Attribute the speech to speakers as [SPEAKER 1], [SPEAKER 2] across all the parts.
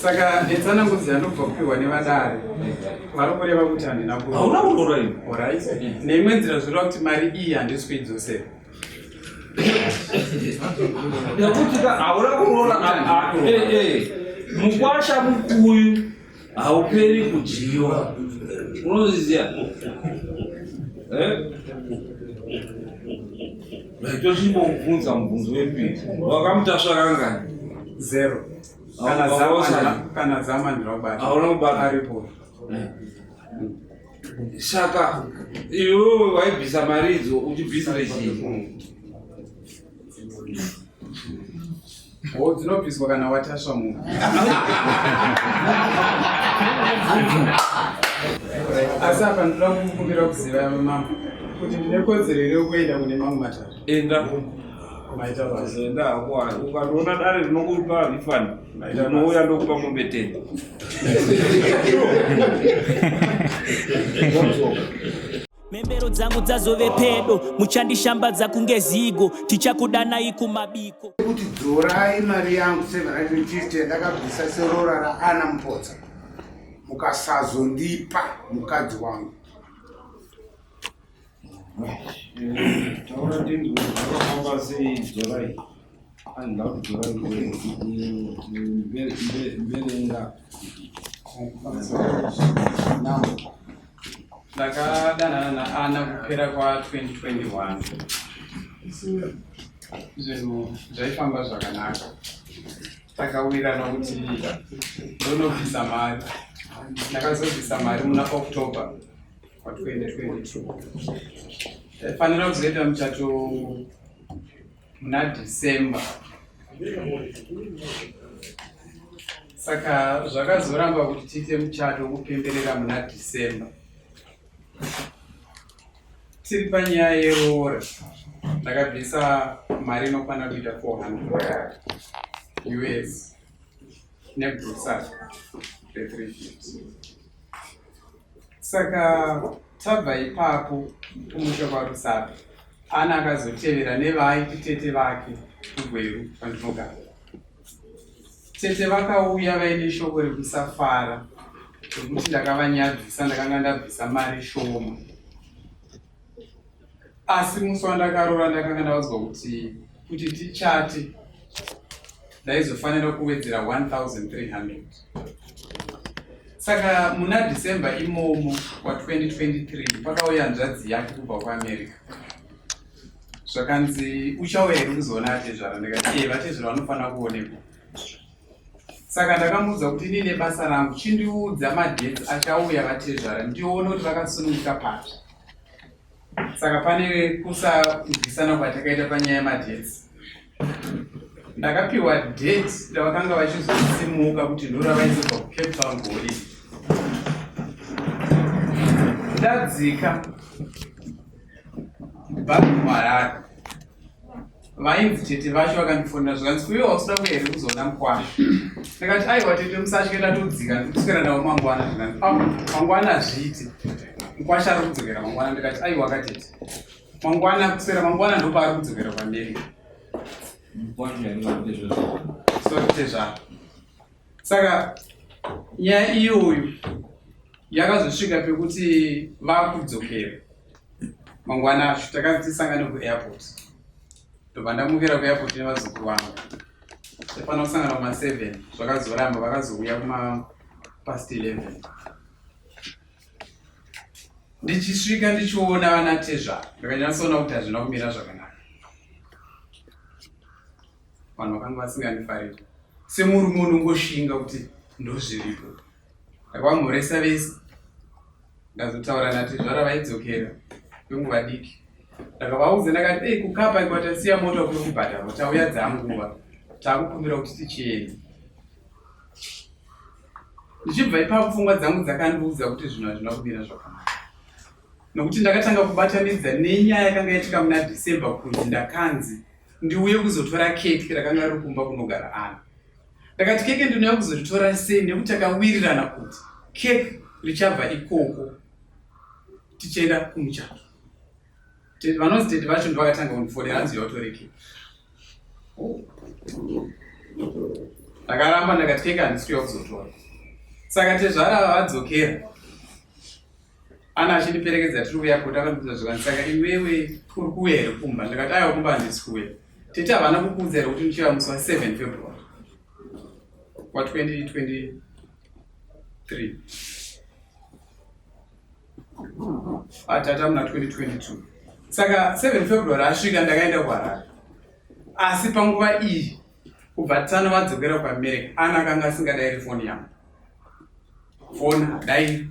[SPEAKER 1] Saka netsanangudzo yandobva kupiwa nevadare vari kureva kuti handina
[SPEAKER 2] Hauna kuroora iwe.
[SPEAKER 1] Alright. Neimwe nzira zvoreva kuti mari iyi handisi kuidzosera.
[SPEAKER 2] Nekuti ka hauna kuroora eh eh. Mukwasha mukuyu hauperi kudyiwa. Unozviziva? Eh? Tochimbobvunza mubvunzo wepiri. Wakamutasva kangani?
[SPEAKER 1] Zero. Kana zama kana zama ndinobata.
[SPEAKER 2] Hauna kubata.
[SPEAKER 1] Aripo.
[SPEAKER 2] Saka iwewe waibvisa mari idzo uchibvisire chii?
[SPEAKER 1] Oh, dzinobviswa kana watasva munhu. Asi apa ndinoda kukumbira kuziva mambo kuti ndine kodzero here yekuenda kune mamwe matare.
[SPEAKER 2] Enda.
[SPEAKER 1] Maita basa.
[SPEAKER 2] Enda hako ukandiona dare rinokupa refund ndinouya ndokupa mombe 10.
[SPEAKER 3] Mhembero dzangu dzazove pedo, muchandishambadza kunge zigo, tichakudanai kumabiko.
[SPEAKER 4] Kuti dzorai mari yangu 750 yandakabvisa seroora raAna Mupotsa mukasazondipa mukadzi wangu.
[SPEAKER 2] Taura ndinzwe zvakafamba sei dzorai. Anoda kuti dzorai mberenga.
[SPEAKER 1] Ndakadanana naAna kupera kwa 2021. Zvinhu zvaifamba zvakanaka. Takawirirana kuti ndonobvisa mari. Ndakazobvisa mari muna October wa 2022. Taifanira kuzoita muchato muna December. Saka zvakazoramba kuti tiite muchato wekupemberera muna December. Tiri panyaya yeroora, ndakabvisa mari inokwana kuita 400 US negrocery re350. Saka tabva ipapo kumusha kwaRusape, Ana akazotevera nevaaiti tete vake kuGweru kwandinogara. Tete vakauya vaine shoko rekusafara rekuti ndakavanyadzisa ndakanga ndabvisa mari shoma. Asi musi wandakaroora ndakanga ndaudzwa kuti kuti tichate ndaizofanira kuwedzera 1300. Saka muna December imomo wa 2023 pakauya hanzvadzi yake kubva kuAmerica. Zvakanzi uchauya here kuzoona atezvara? Ndikati ee, vatezvara vanofanira kuonekwa. Saka ndakamuudza kuti ini nebasa rangu chindiudza madates achauya vatezvara ndione kuti vakasununguka papi. Saka pane kusanzwisana kwatakaita panyaya yemadates. Ndakapiwa date ravakanga vachizosimuka kuti ndoravaizobva kuCape Town kuholiday. Ndadzika back muHarare. Vainzi tete vacho vakandifonera zvikanzi kuiwe wausina kuya here kuzoona mukwasha. Ndikati aiwa tete musatye ndatodzika ndikuswera navo mangwana. Zvikanzi ah mangwana hazviite. Mukwasha ari kudzokera mangwana. Ndikati aiwa ka tete. Mangwana kuswera mangwana ndopaari kudzokera kuAmerica. Sorry tezvara. Saka nyaya iyoyo yakazosvika pekuti vakudzokera mangwana acho takanzi tisangane kuairport ndobva ndamukira kuairport nevazukuru vangu taifanira kusangana kuma 7 zvakazoramba vakazouya kuma past 11 ndichisvika ndichiona vana tezvara ndakanyatsoona kuti hazvina kumira zvakanaka vanhu vakanga vasingandifariri semurume unongoshinga kuti ndozviripo ndakavamhoresa vese ndazotaura natezvara vaidzokera kwenguva diki ndakavaudza ndakati ei kukapa iko tasiya mota kuri kubhadharwa tauya dzanguva takukumbira kuti tichienda ndichibva ipapo pfungwa dzangu dzakandiudza kuti zvinhu hazvina kumira zvakanaka nokuti ndakatanga kubatanidza nenyaya yakanga yaitika muna December kunzi ndakanzi ndiuye kuzotora keke rakanga riri kumba kunogara Ana. Ndakati keke ndinouya kuzoritora sei nekuti takawirirana kuti keke richabva ikoko tichienda kumuchato. Vanonzi tete vacho ndovakatanga kundifonera hanzi uya utore keke. Oh. Ndakaramba ndakati keke handisi kuuya kuzotora. Saka tezvara vadzokera. Ana achindiperekedza tiri kuuya kota akandibvunza zvikanzi saka iwewe uri kuuya here kumba? Ndakati aiwa kumba handisi kuuya. Tete havana kukuudza here kuti ndichiuya musi wa 7 February wa 2023. Atata muna 2022. Saka 7 February asvika ndakaenda kuHarare. Asi panguva iyi kubva tsano vadzokera kuAmerica Ana akanga asingadairi foni yangu. Foni hadairi.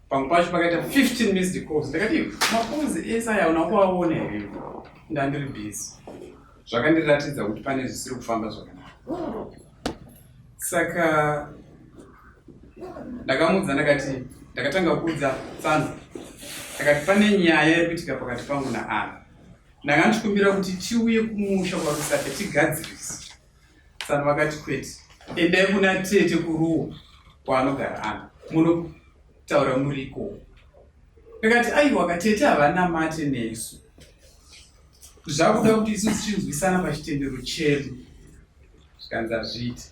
[SPEAKER 1] Pamwe pacho pakaita 15 missed calls. Ndakati macalls ese aya una kuaona here? Ndandiri busy. Zvakandiratidza kuti pane zvisiri kufamba zvakanaka. Saka ndakamuudza ndakati ndakatanga kuudza tsano ndakati pane nyaya iri kuitika pakati pangu naana. Ndanga ndichikumbira kuti tiuye kumusha kwaRusape tigadzirise. Tsano vakati kwete, endai kuna tete kuruwa kwaanogara Ana munotaura muri ikoko. Ndakati aiwa katete havanamate nesu, zvakuda kuti isu tichinzwisana pachitendero chedu. Zvikanzi hazviiti.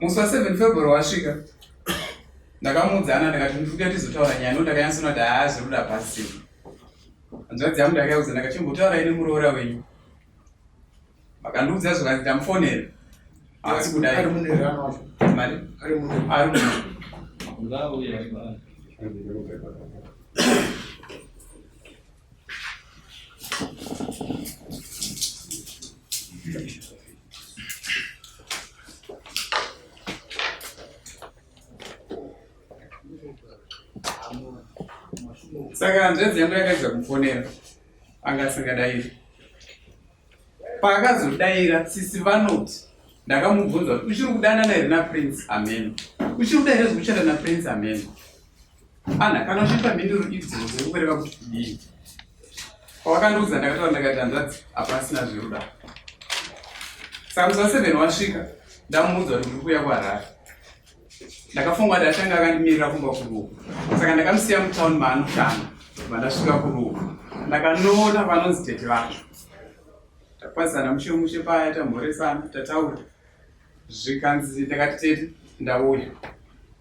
[SPEAKER 1] Musi wa 7 February wasvika ndakamuudza Ana ndakati ndikuda tizotaura nyaya no ndakanyatsoona kuti haa zviri kuda pasina. Hanzvadzi yangu ndakaiudza ndakati chimbotaura ini muroora wenyu. Vakandiudza zvikanzi ndamufonera. Haasi kudai.
[SPEAKER 4] Ari munhu here Ana wacho?
[SPEAKER 1] Mari?
[SPEAKER 4] Ari munhu.
[SPEAKER 1] Ari munhu.
[SPEAKER 2] Ngauye.
[SPEAKER 1] Saka hanzvadzi yangu yakaedza kumufonera anga asingadairi. Paakazodaira sisi vanoti ndakamubvunza kuti uchiri kudanana here naPrince Ameno? Uchiri kuda here zvekuchata naPrince Ameno? Ana kana uchipa mhinduro idzodzo uri kureva kuti kudii? Pavakandiudza ndakataura ndakati hanzvadzi hapasina zveruda. Saka musi wa 7 wasvika ndamuudza kuti ndiri kuuya kuHarare. Ndakafunga kuti achange akandimirira kumba kuruwa. Saka ndakamusiya mutown maanoshanda vandasvika kuruwa. Ndakanoona vanonzi tete vacho. Takwazana mushe mushe paya tamhoresana tataura. Zvikanzi ndakati tete ndauya.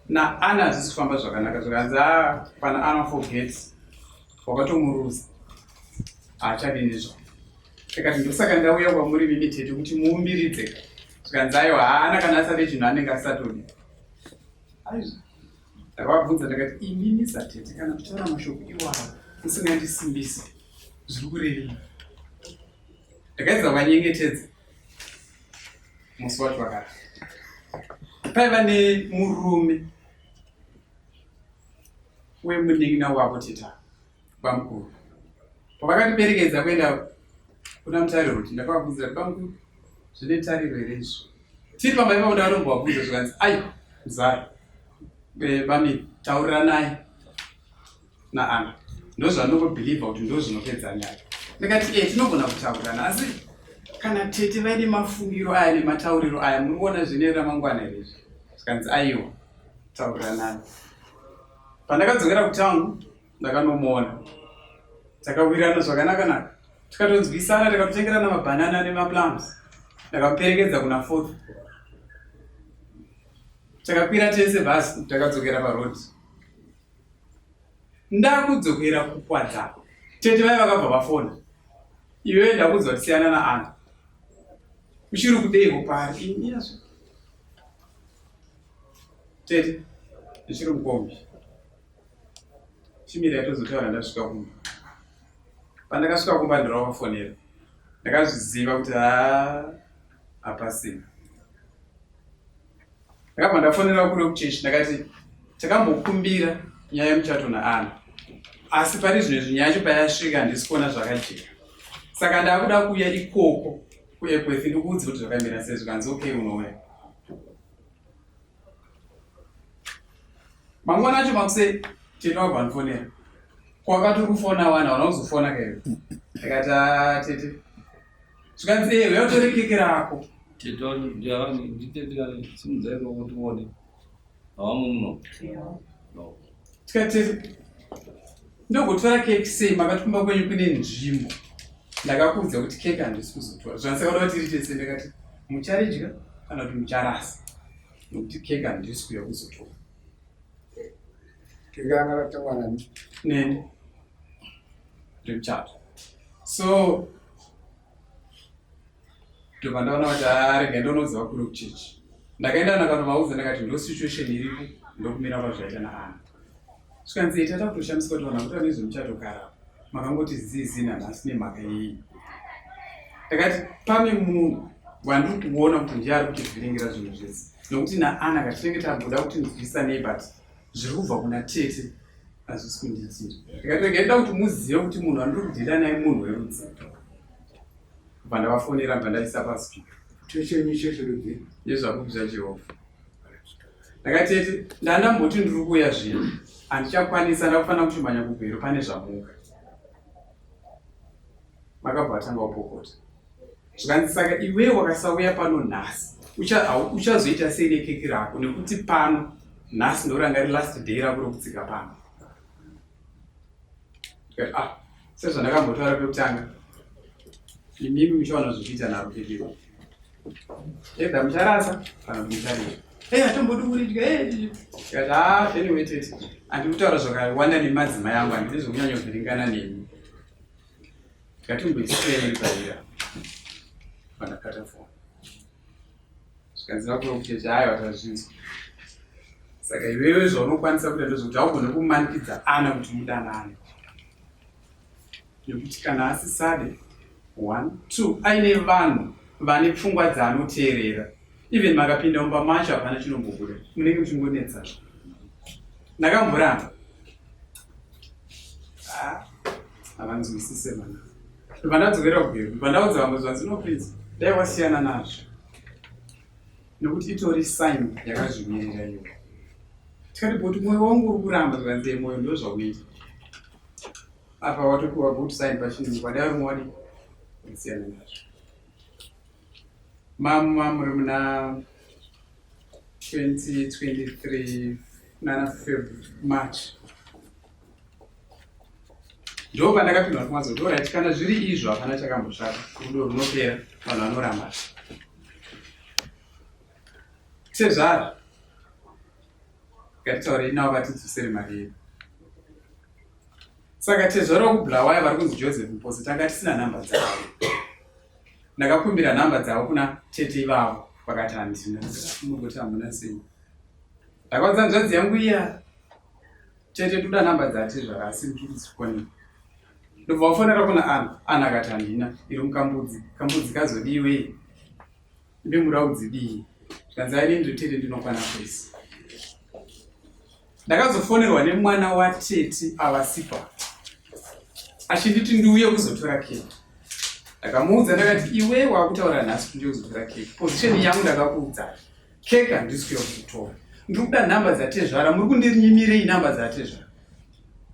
[SPEAKER 1] NaAna hazvisi kufamba zvakanaka zvikanzi haa pana Ana forget wakatomuruza haachadi nezvako. Ndikati ndosaka ndauya kwamuri mimi tete kuti muumbiridze. Zvikanzi aiwa haana kana asati chinhu anenge asatodi. Aizvo. Ndakavabvunza ndakati imimi satete kana kutaura mashoko iwayo musingandisimbisi zviri kurevei? Ndakaedza kuvanyengetedza musi wacho wakati. Paiva nemurume wemunin'ina wavo tete bamukuru. Pavakatiperekedza kuenda kuna Mutare Road ndakavabvunza kuti bamukuru zvine tariro here izvi? Tiri pamba ipapo ndakatombovabvunza zvikanzi aiwa muzaya bami tauriranai naAna ndozvandongobhilivha kuti ndozvinopedza nyaya. Ndikati e tinogona kutaurirana asi kana tete vaine mafungiro aya nematauriro aya muri kuona zvine ramangwana here izvi? Zvikanzi aiwa tauriranai. Pandakadzokera kutown ndakanomuona takawirirana zvakanaka naka tikatonzwisana tikatotengerana mabhanana nemaplums. Ndakamuperekedza kuna fourth takakwira tese bhasi takadzokera paroad. Ndakudzokera kukwadza tete vaya vakabva vafona iwewe ndakuudza kuti siyana naAna uchiri kudeiko pari iniyazvo tete ndichiri mukombi chimira yatozotaura ndasvika kumba. Pandakasvika kumba ndinovafonera ndakazviziva kuti haa hapasina. Ndakabva ndafonera vakuru vekuchechi ndakati takambokumbira nyaya yemuchato naAna asi pari zvino izvi nyaya yacho payasvika handisi kuona zvakajeka saka ndakuda kuuya ikoko kuEpworth ndikuudze kuti zvakamira sei zvikanzi okay unouya. Mangwana acho makuseni tete wabva wandifonera kwakati uri kufona wani hauna kuzofona kairo ndikati haa tete zvikanzi ee uya utore keke rako.
[SPEAKER 2] Tete wani nditete wani simudzai ruoko tione havamo muno. No.
[SPEAKER 1] Tikati tete ndogotora keke sei makati kumba kwenyu kune nzvimbo. Ndakakuudza kuti keke handisi kuzotora. Zvanisaka kuda kuti tiri tese ndakati mucharidya kana kuti mucharasa. Nokuti keke handisi kuuya kuzotora.
[SPEAKER 4] Keke ranga ratangwa nani?
[SPEAKER 1] Neni. Remuchato. So ndobva ndaona kuti arega ah, ndonoudza vakuru kuchechi. Ndakaenda ndakanovaudza ndakati ndo situation iripo ndokumira kwazvaita naana. Zvikanzi tata kutoshamisika kuti vanhu vakuita nezvemuchato kara makangoti zii zii nanhasi nemhaka yei. Ndakati pane munhu wandiri kuona kuti ndiye ari kutivhiringira zvinhu zvese nokuti naana katinenge tabuda kuti nzwisanei but zviri kubva kuna tete hazvisi kundiitira. Ndikati regai ndoda kuti muzive kuti munhu wandiri kudhila naye munhu werudzi. Bva ndavafonera bva ndaisa paspeaker.
[SPEAKER 4] Chechi chechi rudzi?
[SPEAKER 1] Yezvapupu zvaJehovha. Ndakatete ndandamboti ndiri kuuya zvino handichakwanisa ndakufanira kuchimhanya kugweru pane zvamuka. Makabva atanga kupopota. Zvikanzi saka iwewe wakasauya pano nhasi uchazoita sei nekeki rako nekuti pano nhasi ndoranga ri last day rako rokutsika pano. Ndikati ah sezvandakambotaura pekutanga imimi muchaona zvekuita naro keki rako. Either mucharasa kana kuti mucharidya. Hey, atombodi kuridya. Hey. Ndikati ah anyway tete handiri kutaura zvakawanda nemadzimai angu handidi zvekunyanyovhiringana nemi. Ngatimboisiyai iri paira. Pandakata foni. Zvikanzi vakuru kuchechi aiwa tazvinzwa. Saka iwewe zvaunokwanisa kuita ndezvekuti haugone kumanikidza ana kuti mudanane. Nekuti kana asisade one two aine vanhu vane pfungwa dzaanoteerera even makapinda mumba macho hapana chinombobuda munenge muchingonetsa ndakamboramba ah, havanzwisise vana ndobva ndadzokera kugero ndobva ndaudza vamwe zvanzi no please dai wasiyana nazvo nekuti itori sign yakazvimirira iwe tikati but mwoyo wangu uri kuramba zvikanzi mwoyo ndozvaunoita apa watopiwa good sign pachinhu wadai uri mwadi siyana nazvo mama muri muna 2023 nana Feb March ndo pandakapindwa kumazo kuti orit kana zviri izvo hapana chakamboshata rudo runopera vanhu vanoramba sezvazvo ngatitaurei navo vatidzosere mari yedu saka tezvara wekubulawayo vari kunzi joseph mposi tanga tisina nhamba dzavo ndakakumbira nhamba dzavo kuna tete ivavo vakati handina munogoti hamuna sei ndakaudza hanzvadzi yangu iya tete toda nhamba dzatezvara asi ndiri kudzikonera ndobva wafonera kuna ana ana akati handina iri mukambudzi kambudzi kazodiwei ndimura kudzidii zvikanzi aini ndotete ndinokwana kwese Ndakazofonerwa nemwana watete avasipa achinditi ndiuye kuzotora keki. Ndakamuudza ndakati iwe wakutaura nhasi kuti ndiuye kuzotora keki. Position yangu ndakakuudza. Keki handisi kuuya kuzotora. Ndiri kuda nhamba dzatezvara muri kundinyimirei nhamba dzatezvara.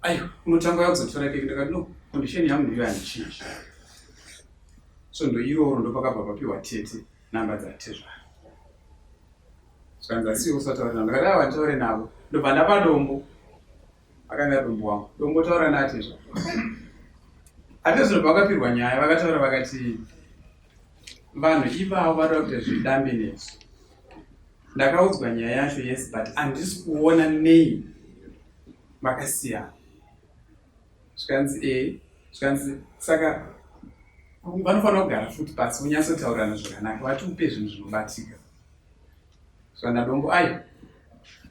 [SPEAKER 1] Aiwa unotanga uya kuzotora keki ndakati no condition yangu ndiyo handichinji. Svondo iroro ndopakabva papiwa tete nhamba dzatezvara. Zvikanzi asi usataure navo. Ndakati aiwa nditaure navo. Ndobva ndapa dombo. Akanga dombo wangu. Dombo taura naatezva. Atezva vakapirwa nyaya vakataura vakati vanhu ivavo vanoda kuita zvidambe nesu. Ndakaudzwa nyaya yacho yes but handisi kuona nei vakasiyana. Zvikanzi e zvikanzi saka vanofanira kugara futi pasi vonyatsotaurirana zvakanaka vatiupe zvinhu zvinobatika. Zvana dombo ayo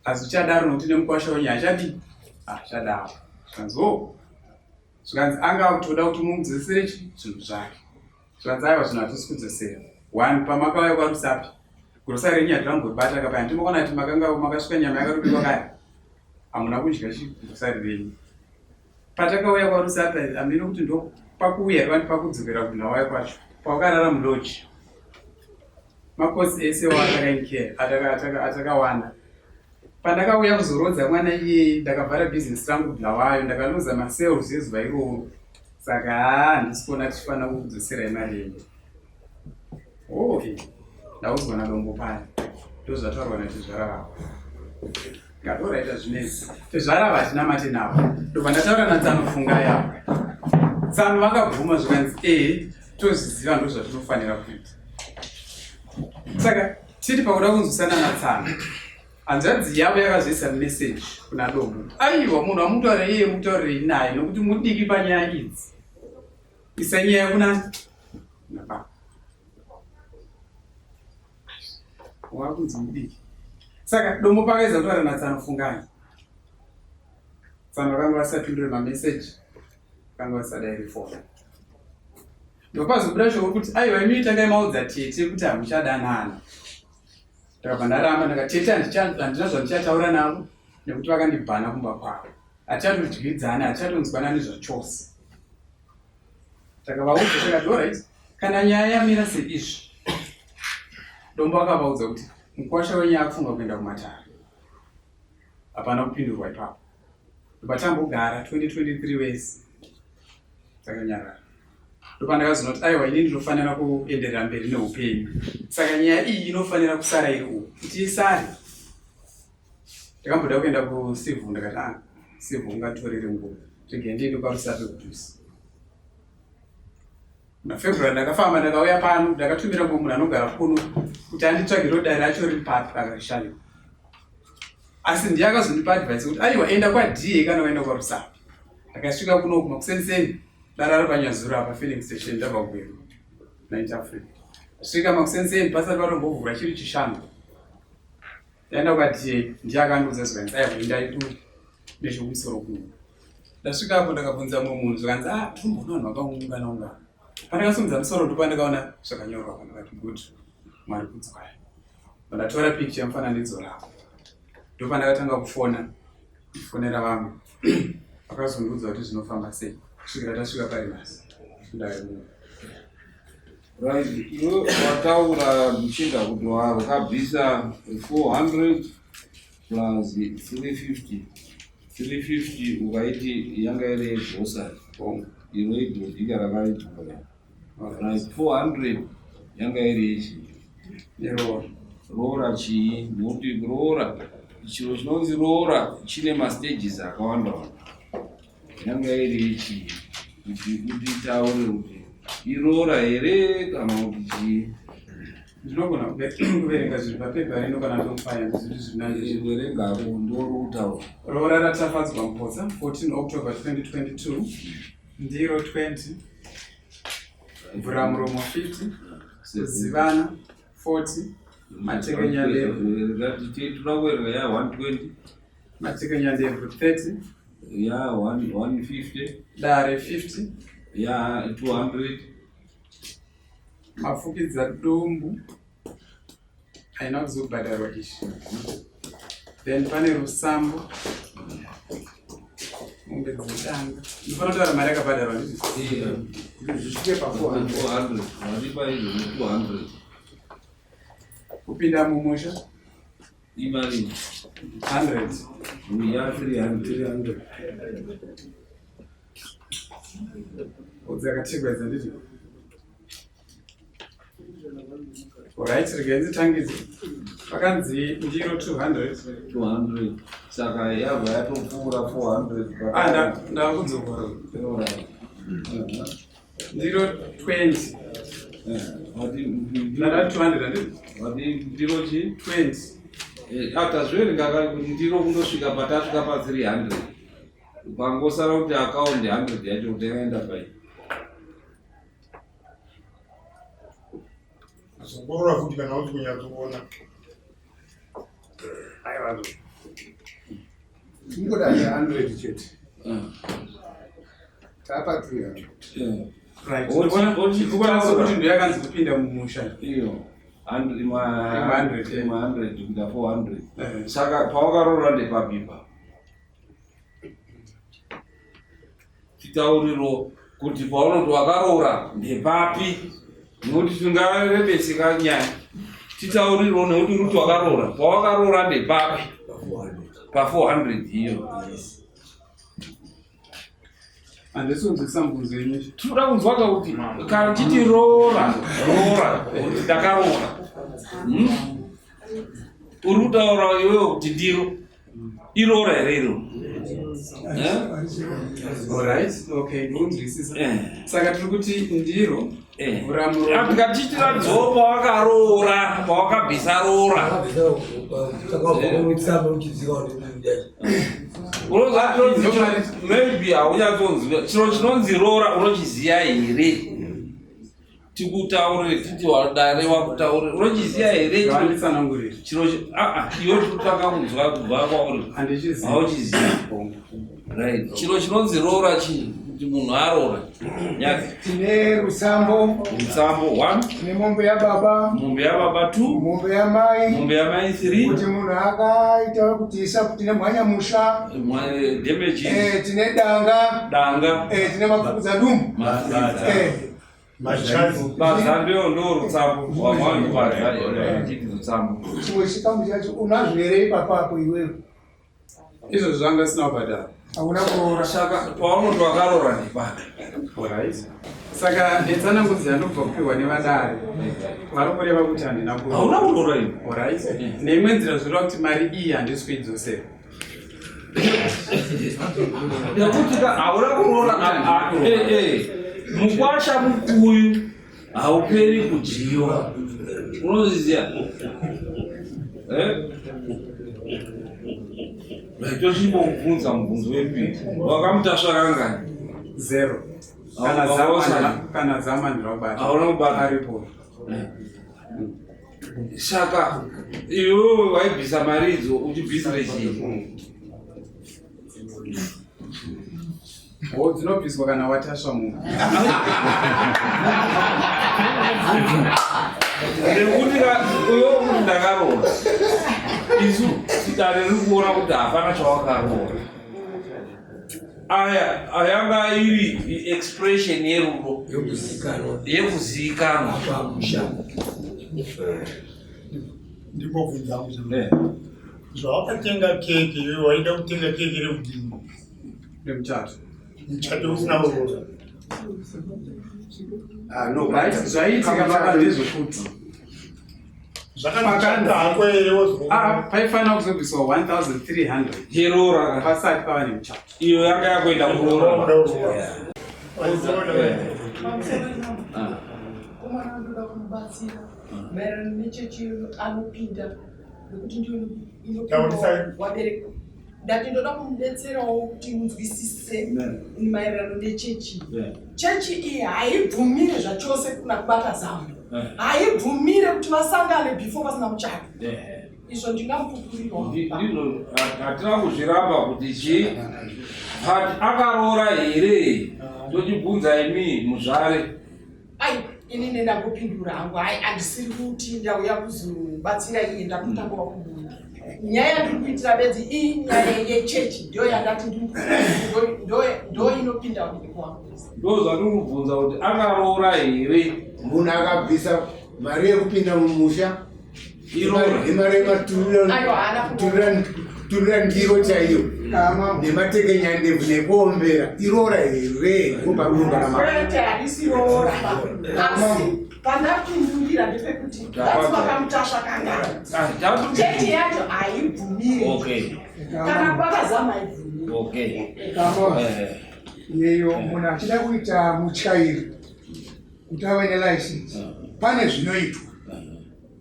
[SPEAKER 1] hazvichadaro nokuti nemukwasha wenyu hachadii hachadaro zvikanzi o oh. zvikanzi anga akutoda kuti mumudzosere chi zvinhu zvake zvikanzi aiwa zvinhu hatisi kudzosera one pamakauya kwarusapi grosa renyu hatirambobata kapa handimokona kuti makanga makasvika nyama yakatobikwa kaya hamuna kudya chi grosari renyu patakauya kwarusapi hameno kuti ndo pakuuya vani pakudzokera kunhawaya kwacho pawakarara muloji makosi ese atakawana pandakauya kuzorodza mwana iyeye ndakavhara bhizinesi rangu bulawayo ndakaluza masales ezuva iroro saka haa handisi kuona tichifanira kukudzoserai mari yenyu okay ndaudzwa nadombo paya ndozvataurwa natezvara vako ngatoraita zvinetsi tezvara ava hatina mate navo ndobva ndataura natsanofunga yavo Tsano vakabvuma zvikanzi ehe, tozviziva ndo zvatinofanira kuita. Saka tiri pakuda kunzwisana naTsano, hanzvadzi yavo yakazoisa meseji kuna Dombo, aiwa, munhu amutaurire iye mutaurirei naye nokuti mudiki panyaya idzi, isa nyaya kuna nababa wakunzi mudiki. Saka Dombo pakaedza kutaura naTsano, fungai, Tsano vakanga vasapindure mameseji, vakanga vasadairi foni. Ndopazobuda shoko kuti aiwa, imi tangai maudza tete kuti hamuchadanana. Ndakabva ndaramba, ndakati tete handina zvandichataura navo nekuti vakandibhana kumba kwavo, hatichatodyidzani, hatichatonzwanani zvachose. Takavaudza takati alright, kana nyaya yamira seizvi. Dombo akavaudza kuti mukwasha wenyu akufunga kuenda kumatare. Hapana kupindurwa ipapo. Ndopatambogara 2023 wese takanyarara. Ndopandakazoona kuti aiwa, ini ndinofanira kuenderera mberi neupenyu, saka nyaya iyi inofanira kusara iri uku kuti isare. Ndakamboda kuenda kucivil, ndakati ah, civil ungatorere nguva, regai ndiende kwaRusape kudhuze. MunaFebruary ndakafamba, ndakauya pano, ndakatumira mumwe munhu anogara kuno kuti anditsvagire dare racho riri papi. Akarishayiwa, asi ndiye akazondipa advice kuti aiwa, enda kwaDA kana waenda kwaRusape. Ndakasvika kuno makuseniseni, dararo panyazuro apa filling station, ndabva kuGweru 9 Africa. Svika makuseniseni pasati vatombovhura, chiri Chishanu. Ndaenda kwaDA, ndiye akandiudza zvikanzi aiwa, endai ku nechekumusoro kuno. Ndasvika apo ndakabvunza mumwe munhu, zvikanzi ah, tomboona vanhu vakaungana ungana. Pandakasimudza musoro ndopandakaona zvakanyorwa. Ndakati good, Mwari kudzwai. Pandatora picture yemufananidzo rako, ndopandakatanga kufona, kufonera vamwe, vakazondiudza kuti zvinofamba sei kusvikira tasvika pari nhasi ndave munhu.
[SPEAKER 2] Right, iwe wataura muchinda kuti wakabvisa 400 plus 350. 350 ukaiti yanga iri yegrocery, iro ibhodhika rakaibhura. Right, 400 yanga iri yechii?
[SPEAKER 1] Neroora.
[SPEAKER 2] Roora chii? Nokuti roora, chiro chinonzi roora chine mastages akawanda wanda. Yanga iri yechii? Kuti taure kuti iroora here kana kuti chii?
[SPEAKER 1] Ndinogona kuverenga zviri papepa rino kana tomufaya zviri zvinani.
[SPEAKER 2] Verengako, ndori kutaura.
[SPEAKER 1] Roora raTafadzwa Mupotsa, 14 October 2022, ndiro 20, mvuramuromo 50, kuzivana 40, matekenyandebvu.
[SPEAKER 2] Tinoda kuverenga ya 120.
[SPEAKER 1] Matekenyandebvu 30.
[SPEAKER 2] Ya 150.
[SPEAKER 1] Dare 50.
[SPEAKER 2] Ya 200.
[SPEAKER 1] Mafukidza dumbu haina kuzobhadharwa izvi. Then pane rusambo, mombe dzedanga. Ndinofanira kutaura mari yakabhadharwa, ndizvo?
[SPEAKER 4] Zvisvike pa 400.
[SPEAKER 2] 400 waripa izvo, 200.
[SPEAKER 1] Kupinda mumusha.
[SPEAKER 2] Imari?
[SPEAKER 1] 100.
[SPEAKER 2] Ya 300.
[SPEAKER 4] 300.
[SPEAKER 1] Dzakatigwa idzi, handiti? Alright, regai nditangidze. Pakanzi ndiro 200.
[SPEAKER 2] 200, saka yabva yatopfuura 400.
[SPEAKER 1] Ah, ndakudzokora.
[SPEAKER 2] Alright.
[SPEAKER 1] Ndiro 20. Ndada 200, handiti?
[SPEAKER 2] Wati ndiro chii?
[SPEAKER 1] 20.
[SPEAKER 2] Tazviverenga kare kuti ndiro kundosvika patasvika pa300, pangosara kuti akaundi 100 yacho kuti yakaenda pai.
[SPEAKER 5] Zongorora futi kana uti kunyatsoona.
[SPEAKER 1] Aiwa.
[SPEAKER 4] Tingoda 100 chete, tapa 300.
[SPEAKER 1] Right. Ndikuona sokuti ndo yakanzi kupinda mumusha.
[SPEAKER 2] Iyo
[SPEAKER 1] 100, yeah.
[SPEAKER 2] 100 kuita 400.
[SPEAKER 1] Eh.
[SPEAKER 2] Saka pawakaroora ndepapipa? Chitauriro kuti paunoti wakaroora ndepapi, nekuti tingarebeseka nyaya. Titauriro, nekuti uri kuti wakaroora, pawakaroora ndepapi pa400 iyo?
[SPEAKER 1] Handisi kunzwisa mubvunzo yenyu.
[SPEAKER 2] Tinoda kunzwaka kuti kana chiti roora, roora kuti ndakaroora, Uri kutaura iwewe kuti ndiro. Iroora here iro?
[SPEAKER 1] Alright, okay, ndinzwisisa. Saka tiri kuti ndiro
[SPEAKER 2] Tikatichiratidzawo pawakaroora, pawakabvisa roora. Maybe haunyatsonzwa chiro chinonzi roora, unochiziva here? Tikutaurire titi dare wakutaurire, unochiziva here chiro? Aa, iwe tikutanga kunzwa kubva kwauri, hauchiziva. Right, chiro chinonzi roora chii, kuti munhu aroora?
[SPEAKER 4] Tine rusambo.
[SPEAKER 2] Rusambo, one.
[SPEAKER 4] Tine mombe yababa.
[SPEAKER 2] Mombe yababa, two.
[SPEAKER 4] Mombe yamai.
[SPEAKER 2] Mombe yamai, three.
[SPEAKER 4] Kuti munhu akaita kuti isa, tine mwanyamusha.
[SPEAKER 2] Damage.
[SPEAKER 4] Tine danga.
[SPEAKER 2] Danga.
[SPEAKER 4] Tine mapfukudza dumbu.
[SPEAKER 2] Badza ndo rutsambo wamwanobadza chiti rutsambo.
[SPEAKER 4] Chimwe chikamu chacho unazvo here ipapapo iwewe?
[SPEAKER 1] Izvozvo zvanga sina kubhadhara.
[SPEAKER 4] Hauna kuroora.
[SPEAKER 2] Saka paunoti wakarora ndepaka?
[SPEAKER 1] Alright. Saka netsanangudzo yandobva kupiwa nevadare, vari kureva kuti handina.
[SPEAKER 2] Hauna kuroora iwe.
[SPEAKER 1] Alright. Neimwe nzira zvoreva kuti mari iyi handisi kuidzosera.
[SPEAKER 2] Nekuti ka hauna kuroora. Mukwasha mukuyu hauperi kudyiwa, unozviziva? Eh? Tochimbobvunza mubvunzo wepiri, wakamutasva kangani?
[SPEAKER 1] Zero. Kana zama ndinobata.
[SPEAKER 2] Hauna kubata.
[SPEAKER 1] Aripo.
[SPEAKER 2] Saka iwewe waibvisa mari idzo uchibvisire chii?
[SPEAKER 1] O, dzinobviswa kana watasva munhu.
[SPEAKER 2] Nekuti uyo kuti ndakaroora, isu dare riri kuona kuti hapana chawakaroora. Aya ayanga iri expression yerudo.
[SPEAKER 6] Yekuzikanwa.
[SPEAKER 2] Yekuzikanwa.
[SPEAKER 6] Pamusha.
[SPEAKER 5] Ndimbobvunza hangu, zvawakatenga keke iwe, waida kutenga keke rekudini?
[SPEAKER 1] Remuchato.
[SPEAKER 5] Muchato usina kuroora?
[SPEAKER 4] Ah, no.
[SPEAKER 1] Right, zvaiitika baba ndezvekuti
[SPEAKER 5] Zvakandichata hako here?
[SPEAKER 1] Ah, paifanira kuzobviswa 1300
[SPEAKER 2] yeroora
[SPEAKER 1] pasati pava nemuchato.
[SPEAKER 2] Iyo yanga yakuenda kuroora.
[SPEAKER 7] Komana anoda kumubatsira maererano nechechi anopinda, nekuti ndiyo inopinda wabereka. Ndati ndoda kumubetserawo kuti munzwisise maererano nechechi. Chechi iyi haibvumire zvachose kuna kubata zamu, haibvumire kuti vasangane before pasina muchato. Izvo ndingamupupurirwa.
[SPEAKER 2] Ndizvo, hatina kuzviramba kuti chii, but akaroora here? Tochibvunza imi muzvare.
[SPEAKER 7] Ai, inini ndangopindura hangu. Hai, handisiri kuti ndauya kuzobatsira iye, ndakutanga wakubuda. Nyaya yandiri kuitira bedzi iyi nyaya yechechi, ndo yandati ndo inopinda wabereki wangu.
[SPEAKER 2] Ndo zvatiri kubvunza kuti akaroora here.
[SPEAKER 4] Munhu akabvisa mari yekupinda mumusha.
[SPEAKER 2] Iroora.
[SPEAKER 4] Imari
[SPEAKER 7] Aiwa, haana kuroora.
[SPEAKER 4] yematurira ndiro chaiyo nematekenyandebvu nekuombera, iroora here? Ngoparurungana.
[SPEAKER 7] Kwete, harisi roora, asi pandapindurira ndepekuti vati vakamutasva kangani, chechi yacho haibvumire. Kana kubata zama haibvumire.
[SPEAKER 4] Yeyo munhu achida kuita mutyairi kuti ave nelicense, pane zvinoitwa.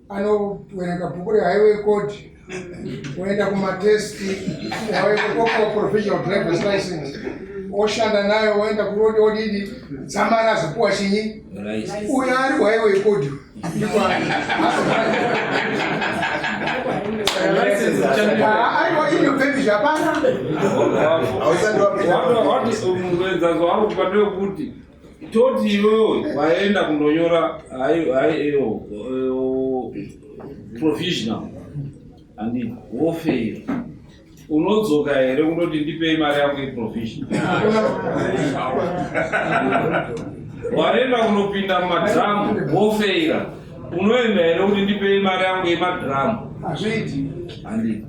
[SPEAKER 4] Anoverenga bhuku rehighway code, oenda kumatest, opiwa provisional drivers license, oshanda nayo, oenda kuroad, odidi dzamara azopiwa chinyi. Uyo ari highway code ndiko. Aiwa, inobvepi? Zvapana.
[SPEAKER 2] Muenzanzo wangu kupa ndewekuti toti iwewe waenda kundonyora iyo provisional, handi wofeira, unodzoka here kundoti ndipei mari yako yeprovisional? Waenda kunopinda mumadhiramu, wofeira, unoenda here kuti ndipei mari yangu yemadhiramu?
[SPEAKER 4] Hazviiti.
[SPEAKER 2] Handi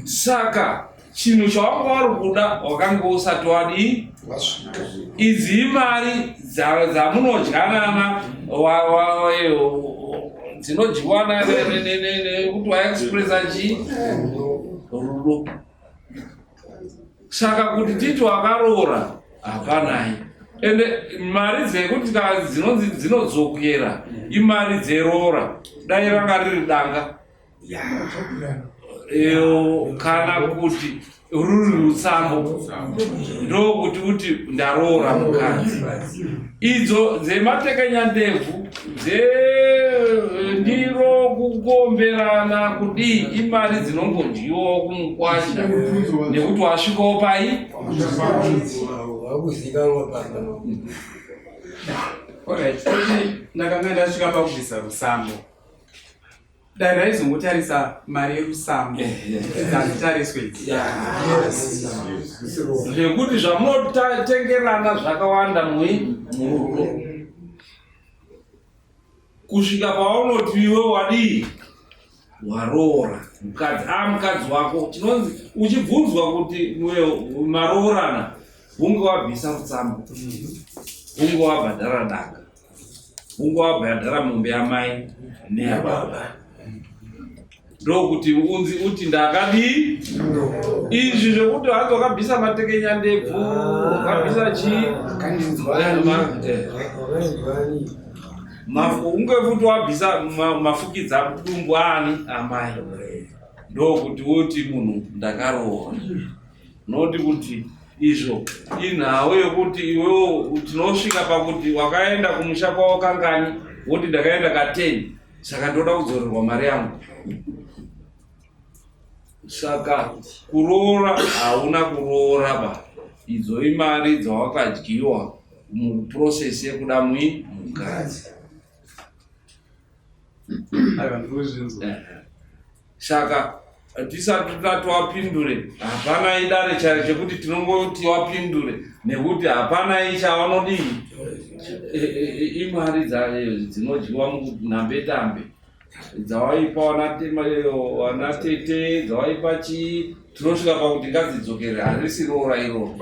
[SPEAKER 2] saka chinhu chawanga wari kuda wakanga usati wadii. Idzi imari dzamunodyanana, dzinodyiwa nekuti waexpressa chii. Rudo. Saka kuti titi wakaroora hapanai. Ende mari dzekuti dzinonzi dzinodzokera imari dzeroora, dai ranga riri danga kana kuti ruri rutsambo ndokuti kuti ndaroora mukadzi. Idzo dzematekenya-ndebvu dzendiro kukomberana kudii imari dzinongodyiwawo kumukwasha nekuti wasvikawo pai.
[SPEAKER 1] Alright, ndakanga ndasvika pakubvisa rusambo. Dai raizongotarisa mari yerusambo dzazitariswe idzi.
[SPEAKER 2] Zvekuti zvamunotengerana zvakawanda murudo kusvika paunoti iwe wadii waroora mukadzi a mukadzi wako chinonzi uchibvunzwa kuti maroorana hunge wabvisa rutsambo, hunge wabhadhara danga, hunge wabhadhara mombe yamai neyababa, ndokuti unzi uti ndakadii. Izvi zvekuti hanzi wakabvisa matekenya ndebvu, wakabvisa chii, unge futi wabvisa mafukidza dumbu ani amai, ndokuti uti munhu ndakaroora. Noti kuti izvo inhau yekuti iwewo tinosvika pakuti wakaenda kumusha kwavo kangani, woti ndakaenda ka10, saka ndoda kudzorerwa mari yangu. Saka kuroora hauna kuroora ba, idzo imari dzawakadyiwa muprocess yekuda mukadzi. Saka tisati tati wapindure, hapana idare chare chekuti tinongoti wapindure nekuti hapana ichavanodii imari dzinodyiwa munhambe tambe dzawaipa wanatete dzawaipa chii, tinosvika pakuti ngadzidzokere, harisi roora iroro.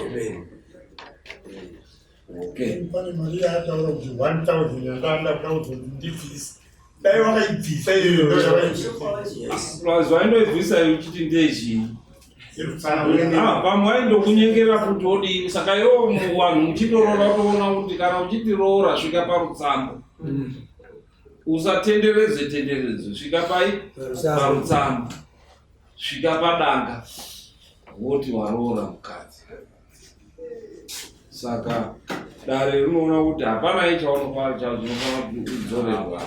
[SPEAKER 5] Okay. Pane mari yaataura kuti 1000 yandanga kuda kuti ndibvise, dai wakaibvisa iyoyo.
[SPEAKER 2] Plus waindoibvisa uchiti ndezhii, pamwe waindokunyengera kuti odii. Saka iwo vanhu muchindoroora utoona kuti kana uchitiroora svika parutsambo, usatenderedzwe tenderedzwe, svika pai parutsambo, svika padanga, woti waroora mukadzi. Saka dare rinoona kuti hapana ichaunofana kudzorerwa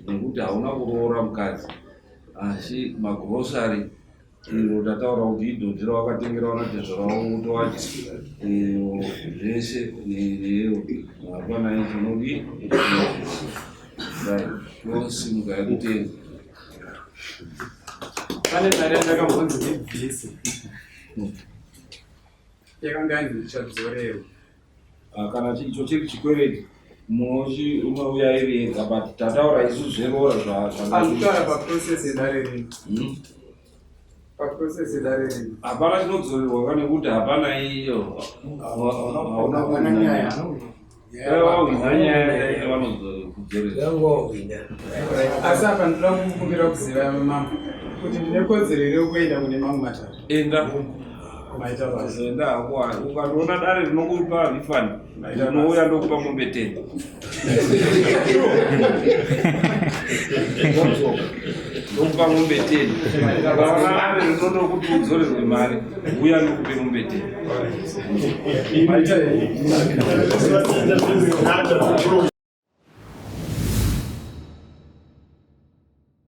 [SPEAKER 2] nekuti hauna kuroora mukadzi, asi magrosari iro tataura kuti idhodhi rawakatengera vanatezvara wavo utowadya zvese neyo, hapana ichinodi. Tosimuka yekutenda.
[SPEAKER 1] Pane mari yandakambonzi ndibvise yakanga yanzi ndichadzorerwa.
[SPEAKER 2] Kana icho chiri chikwereti unouya iri yega, but tataura isu zveroora.
[SPEAKER 1] Anditaura paprocess yedare rino. Paprocess yedare rino.
[SPEAKER 2] Hapana chinodzorerwa ka nekuti hapana iyo, hauna
[SPEAKER 4] nyaya.
[SPEAKER 2] Wahwina nyaya vanokudzorera.
[SPEAKER 1] Asi apa ndoda kukumbira kuziva mambo kuti ndine kodzero here yekuenda kune mamwe matare?
[SPEAKER 2] Enda.
[SPEAKER 1] Maita basa.
[SPEAKER 2] Enda hako, ukandiona dare rinokupa refund, ndinouya ndokupa mombe 10, ndokupa mombe 10. Ukaona dare rinotokuti udzorerwe mari, uya ndokupe mombe 10.
[SPEAKER 1] Maita.
[SPEAKER 5] Vatenda zvezvinata.